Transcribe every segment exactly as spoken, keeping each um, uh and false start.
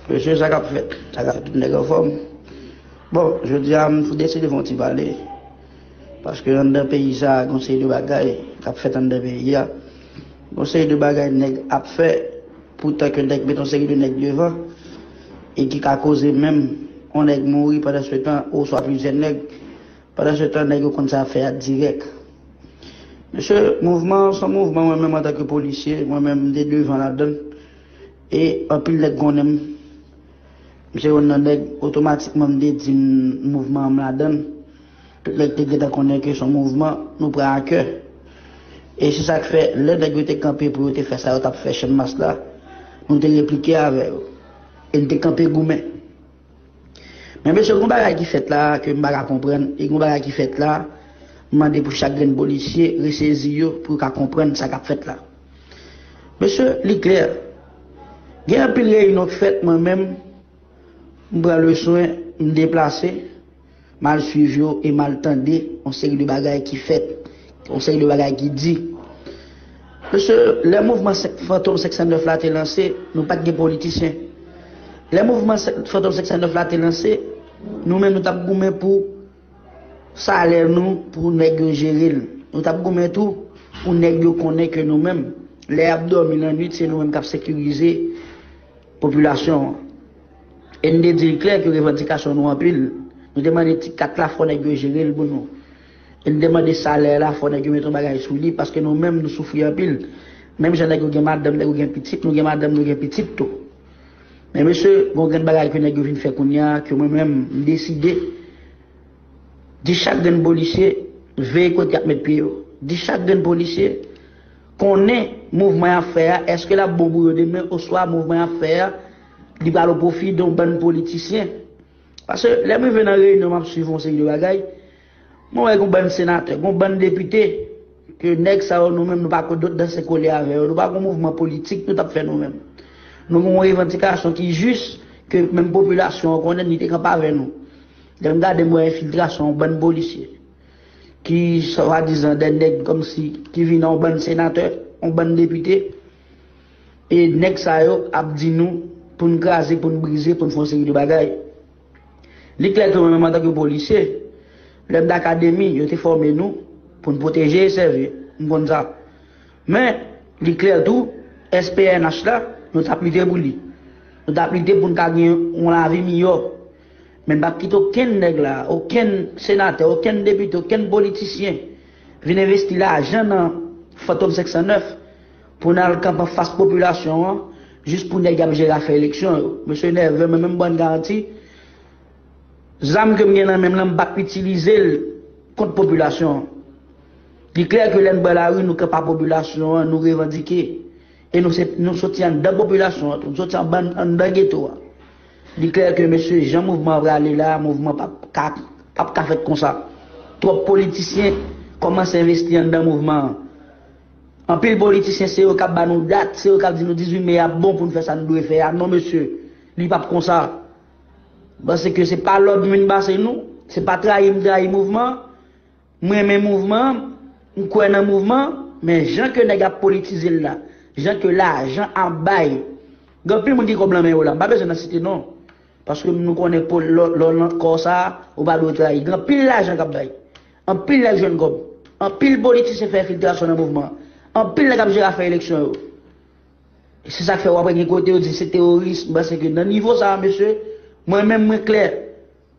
Mesye, sa k ap fèt? Sa k ap fèt, tout nèg anfòm? Bon, jodi a, m deside fè yon ti pale. Paske anndan peyi sa a, gon seri de bagay k ap fèt anndan peyi a. Gon seri de bagay nèg ap fè, poutan ke nèg met yon seri de nèg devan, e ki ka koze menm yon nèg mouri pandan se tan, oswa plizyè nèg, pandan se tan, nèg yo konn sa y ap fè a dirèk. Mesye, mouvman an se yon mouvman, mwen menm antanke polisye, mwen menm m te devan ladan l. E anpil nèg konnen m. M se youn nan nèg, otomatikman m te di m mouvman an m ladan l. Tout nèg te gentan konnen ke se yon mouvman nou pran a kè. E se sa k fè, lè nèg yo te kanpe pou yo te fè sa yo t ap fè Channmas la, nou te replike avè yo. E n te kanpe goumen. Men mesye, gon bagay ki fèt la ke m pa ka konprann, e gon bagay ki fèt la, m mande pou chak grenn polisye resezi yo pou yo ka konprann sa k ap fèt la. Mesye, li klè. Gen anpil reyinyon k fèt, mwen menm, m pran leswen, m deplase, m al swiv yo e m al tande yon seri de bagay ki fèt, yon seri de bagay ki di. Mesye, lè mouvman senk, Fantom senk san nèf la te lanse, nou pa t gen politisyen. Lè mouvman senk, Fantom senk san nèf la te lanse, nou menm nou t ap goumen pou salè nou, pou nèg yo jere l. Nou t ap goumen tou pou nèg yo konnen ke nou menm, lè y ap dòmi lannwit, se nou menm k ap sekirize popilasyon an. E n te di l klè ke revandikasyon nou anpil. Nou te mande ti kat la, fò nèg yo jere l pou nou. E n te mande salè la, fò nèg yo mete yon bagay sou li, paske nou menm nou soufri anpil. Menm jan nèg yo gen madanm, nèg yo gen pitit, nou gen madanm, nou gen pitit tou. Men mesye, gon grenn bagay ke nèg yo vin fè kounye a, ke mwen menm, m deside di chak grenn polisye, veye kote y ap met pye yo. Di chak grenn polisye, konnen mouvman y ap fè a, èske l ap bon pou yo demen, oswa mouvman y ap fè a, li pral o pwofi de yon bann politisyen. Paske lè m rive nan reyinyon, m ap swiv yon seri de bagay, mwen wè gon bann senatè, gon bann depite, ke nèg sa yo, nou menm, nou pa ko danse kole avè yo, nou pa gon mouvman politik nou t ap fè nou menm. Nou gon revandikasyon ki jis, ke menm popilasyon an konnen, li te kanpe avè nou. Lè m gade, m wè enfiltrasyon yon bann polisye, ki swadizan de nèg kòmsi, ki vin yon bann senatè, yon bann depite, e nèg sa yo ap di nou pou n kraze, pou n brize, pou n fè yon seri de bagay. Li klè ke mwen menm antanke polisye, lè m t akademi, yo te fòme nou pou n pwoteje e sèvi. M konn sa. Men, li klè tou, S P N H la, nou t ap lite pou li. Nou t ap lite pou n ka gen yon lavi miyò. Men n p ap kite okenn nèg la, okenn senatè, okenn depite, okenn politisyen vin envesti lajan nan Fantom senk san nèf pou n al kanpe anfas popilasyon an, jis pou nèg y ap jere afè eleksyon yo. Mesye nève, mwen menm ban n garanti, zam ke m gen nan men m lan, m p ap itilize l kont popilasyon an. Li klè ke lè n pran lari, nou kanpe ak popilasyon an, nou revandike. E nou se, nou soti anndan popilasyon an tou, nou soti anba, anndan geto a. Li klè ke, mesye, jan mouvman an prale la, mouvman p ap ka, p ap ka fèt konsa. Twòp politisyen kòmanse envesti anndan mouvman an. Anpil politisyen, se yo k ap ba nou dat, se yo k ap di nou dizuit me ap bon pou n fè sa n dwe fè a. Non, mesye, li p ap konsa. Paske se pa lòd m vin pase nou, se pa trayi m trayi mouvman an. M renmen mouvman an, m kwè nan mouvman an, men jan ke nèg ap politize l la, jan ke lajan ap bay, gen anpil moun ki kòb lan men yo la, m pa bezwen nan site non, paske nou konnen pou lè, lè w nan kò sa a, ou pa dwe trayi. Gen anpil lajan k ap bay, anpil nèg jwenn kòb, anpil politisyen fè enfiltrasyon nan mouvman an, anpil nèg ap jere afè eleksyon yo. E se sa k fè w ap wè gen kote yo di se teworis, m panse ke nan nivo sa a, mesye, mwen menm mwen klè.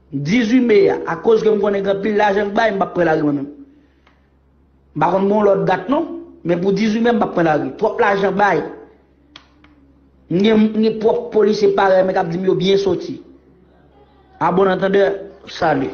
Dizuit me a, akoz ke m konnen gen anpil lajan k bay, m p ap pran lari mwen menm. M pa konn bon lòt dat non, men pou dizuit me a, m p ap pran lari. Twòp lajan bay. M gen, m gen pwòp polisye parèy mwen k ap di m yo byen soti. A bon antandè, sali.